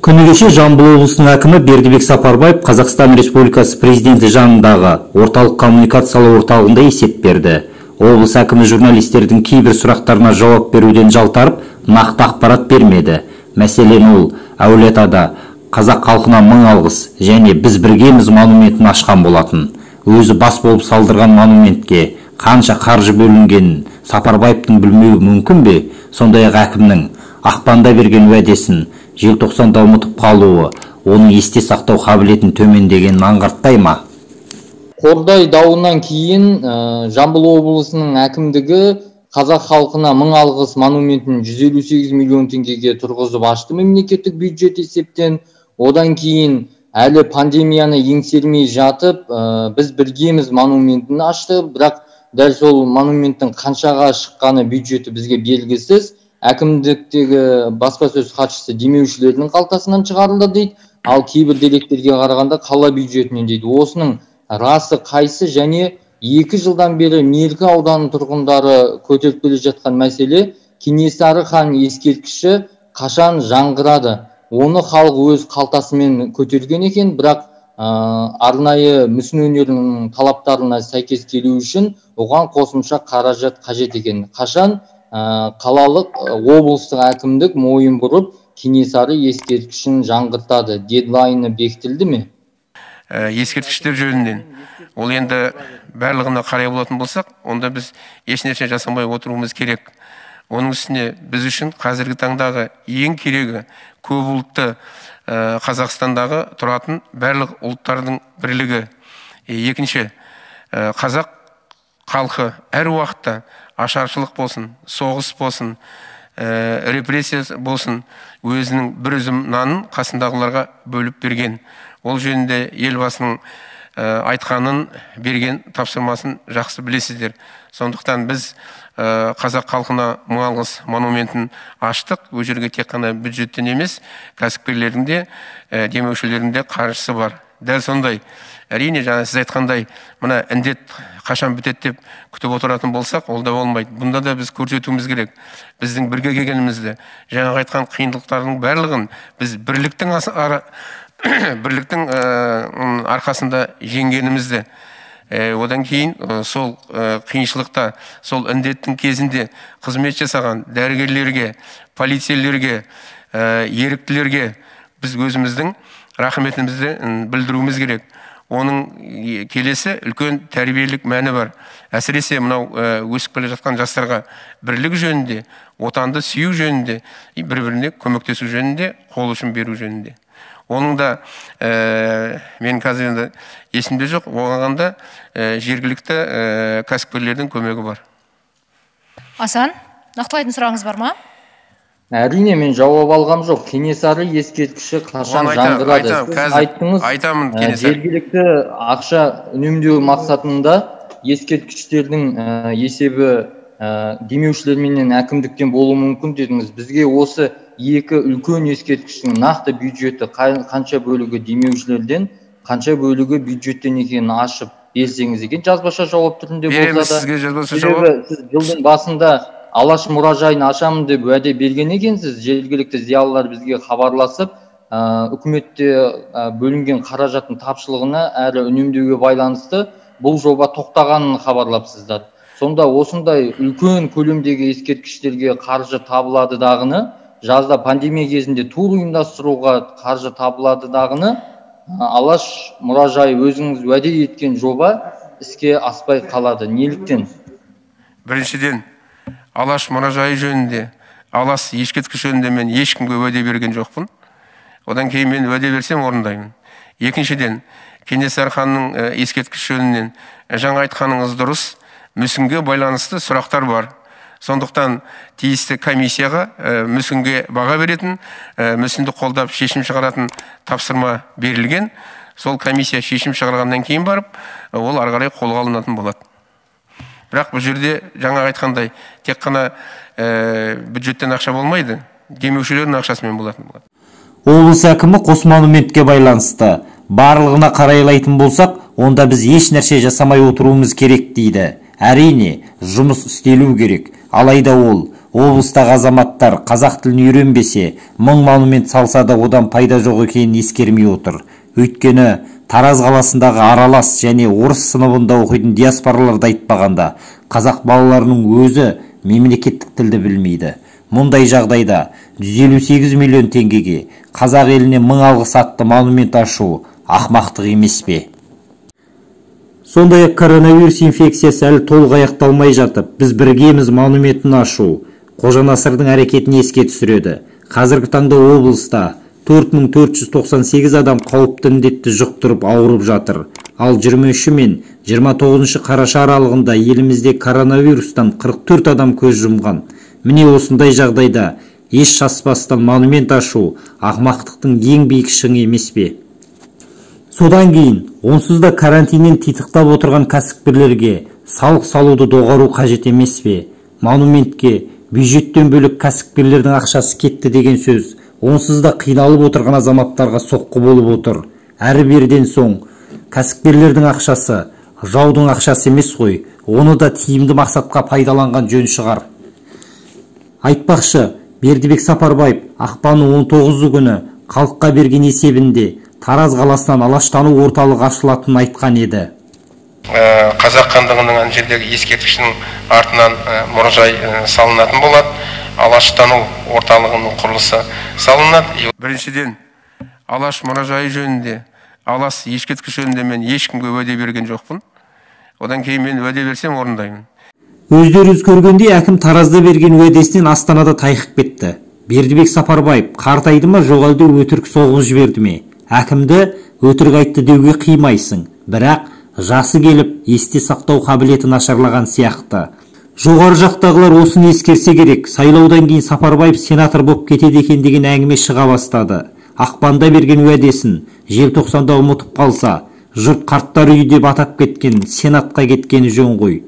Күні кеше Жамбыл облысының әкімі Бердібек Сапарбаев Қазақстан Республикасы президенті жанындағы орталық коммуникациялар орталығында есеп берді. Облыс әкімі журналистердің кейбір сұрақтарына жауап беруден жалтарып, нақты ақпарат бермеді. Мәселен, ол Әулиеатада қазақ халқына мың алғыс және біз біргеміз монументін ашқан болатын. Өзі бас болып салдырған монументке қанша қаржы бөлінгенін Сапарбаевтың білмеуі мүмкін бе? Сондай-ақ әкімнің ақпанда берген уәдесін желтоқсанда ұмытып қалуы, оның есте сақтау қабілетін төмендегенін аңғартпай ма? Қордай дауынан кейін Жамбыл облысының әкімдігі қазақ халқына мың алғыс монументін 158 миллион теңгеге тұрғызып ашты мемлекеттік бюджет есептен. Одан кейін әлі пандемияны еңсермей жатып, біз біргеміз монументін ашты, бірақ дәл сол монументтің қаншаға шыққаны бюджеті бізге белгісіз. Әкімдіктегі баспасөз хатшысы демеушілердің қалтасынан шығарылды дейді, ал кейбір деректерге қарағанда қала бюджетінен дейді. Осының расы қайсы? Және 2 жылдан бері Меркі ауданының тұрғындары көтеріп келе жатқан мәселе, Кенесары хан ескерткіші қашан жаңғырады? Оны халық өз қалтасымен көтерген екен, бірақ арнайы мүсін өнерінің талаптарына сәйкес келу үшін оған қосымша қаражат қажет екен. Қашан қалалық, облыстық әкімдік мойын бұрып Кенесары ескерткішін жаңғыртады? Дедлайны бекітілді ме? Ескерткіштер жөнінен ол енді барлығына қарай болатын болсақ, онда біз ешнәрсе жасамай отыруымыз керек. Оның үстіне біз үшін қазіргі таңдағы ең керегі көп ұлтты Қазақстандағы тұратын барлық ұлттардың бірлігі. Екінші, қазақ халқы әр уақытта ашаршылық болсын, соғыс болсын, репрессия болсын, өзінің бір үзім нанын қасындағыларға бөліп берген. Ол жөнінде елбасының айтқанын, берген тапсырмасын жақсы білесіздер. Сондықтан біз қазақ халқына мың алғыс монументін аштық. Ол жерге тек қана бюджеттен емес, кәсіпкерлердің де, демеушілердің де қаржысы бар. Дәл сондай, әрине, жаңа сіз айтқандай, мына індет қашан бітеді деп күтіп отыратын болсақ, ол да болмайды. Бұнда да біз көрсетуіміз керек. Біздің бірге келгенімізді, жаңағы айтқан қиындықтардың барлығын біз бірліктің арқасында жеңгенімізді, одан кейін сол қиыншылықта, сол індеттің кезінде қызмет жасаған дәрігерлерге, полицейлерге, еріктілерге біз өзіміздің рахметімізді білдіруіміз керек. Оның келесі үлкен тәрбиелік мәні бар. Әсіресе мынау өсіп келе жатқан жастарға бірлік жөнінде, отанды сүю жөнінде, бір-біріне көмектесу жөнінде, қол ұшын беру жөнінде. Оның да мен қазір енді есімде жоқ, оған да жергілікті кәсіпкерлердің көмегі бар. Асан, нақтылайтын сұрағыңыз бар ма? Әрине, мен жауап алғам жоқ. Кенесары ескерткіші қашан жаңғырады? Сіз айттыңыз, айтамын, жергілікті ақша үнемдеу мақсатында ескерткіштердің есебі демеушілерменен әкімдіктен болуы мүмкін дедіңіз. Бізге осы екі үлкен ескерткіштің нақты бюджеті қанша бөлігі демеушілерден, қанша бөлігі бюджеттен екенін ашып берсеңіз екен, жазбаша жауап түрінде болса да. Сізге жазбаша жауап. Сіз жылдың басында Алаш мұражайын ашамын деп уәде берген екенсіз. Жергілікті зиялылар бізге хабарласып, үкіметте бөлінген қаражаттың тапшылығына әрі үнемдеуге байланысты бұл жоба тоқтағанын хабарлапсыздар. Сонда осындай үлкен көлемдегі ескерткіштерге қаржы табылады дағыны, жазда пандемия кезінде тур ұйымдастыруға қаржы табылады дағыны, Алаш мұражайы өзіңіз уәде еткен жоба іске аспай қалады. Неліктен? Біріншіден, Алаш мұражайы жөнінде, Алаш ескерткіш жөнінде мен ешкімге уәде берген жоқпын. Одан кейін мен уәде берсем орындаймын. Екіншіден, Кенесары ханның ескерткіш жөнінен жаңа айтқаныңыз дұрыс, мүсінге байланысты сұрақтар бар. Сондықтан тиісті комиссияға мүсінге баға беретін, мүсінді қолдап шешім шығаратын тапсырма берілген. Сол комиссия шешім шығарғаннан кейін барып, ол ары қарай қолға алынатын болады. Бірақ бұл жерде жаңа айтқандай, тек қана бюджеттен ақша болмайды, демеушілердің ақшасымен болатын болады. Облыс әкімі қос монументке байланысты барлығына қарайлайтын болсақ, онда біз еш нәрсе жасамай отыруымыз керек дейді. Әрине, жұмыс істелу керек. Алайда ол Облыстағы азаматтар қазақ тілін үйренбесе, 1000 монумент салса да одан пайда жоқ екенін ескермей отыр. Өйткені Тараз қаласындағы аралас және орыс сыныбында оқитын диаспораларды айтпағанда, қазақ балаларының өзі мемлекеттік тілді білмейді. Мұндай жағдайда 158 миллион теңгеге қазақ еліне 1000 алғыс атты монумент ашу ақмақтық емес пе? Сондай-ақ коронавирус инфекциясы әлі толық аяқталмай жатып, біз біргеміз монументін ашу Қожанасырдың әрекетін еске түсіреді. Қазіргі таңда облыста 4498 адам қауіпті індетті жұқтырып ауырып жатыр. Ал 23 мен 29 қараша аралығында елімізде коронавирустан 44 адам көз жұмған. Міне осындай жағдайда еш шаспастан монумент ашу ақмақтықтың ең биік шыңы емес пе? Содан кейін онсыз да карантиннен титықтап отырған кәсіпкерлерге салық салуды доғару қажет емес пе? Монументке бюджеттен бөлек кәсіпкерлердің ақшасы кетті деген сөз онсыз да қиналып отырған азаматтарға соққы болып отыр. Әрі берден соң кәсіпкерлердің ақшасы жаудың ақшасы емес қой, оны да тиімді мақсатқа пайдаланған жөн шығар. Айтпақшы, Бердібек Сапарбаев ақпанның 19 күні халыққа берген есебінде Тараз қаласынан Алаштану орталығы ашылатынын айтқан еді. Қазақ хандығының ана жердегі ескерткішінің артынан мұражай салынатын болады. Алаштану орталығының құрылысы салынады. Біріншіден, Алаш мұражайы жөнінде, Алаш ескерткіш жөнінде мен ешкімге уәде берген жоқпын. Одан кейін мен уәде берсем орындаймын. Өздеріңіз көргендей, әкім Таразда берген уәдесінен Астанада тайқып кетті. Бердібек Сапарбаев қартайды ма, жоқ әлде өтірік соғып жіберді ме? Әкімді өтірік айтты деуге қимайсың, бірақ жасы келіп есте сақтау қабілеті нашарлаған сияқты. Жоғары жақтағылар осыны ескерсе керек. Сайлаудан кейін Сапарбаев сенатор болып кетеді екен деген әңгіме шыға бастады. Ақпанда берген уәдесін желтоқсанда ұмытып қалса, жұрт қарттар үйі деп атап кеткен сенатқа кеткені жөн ғой.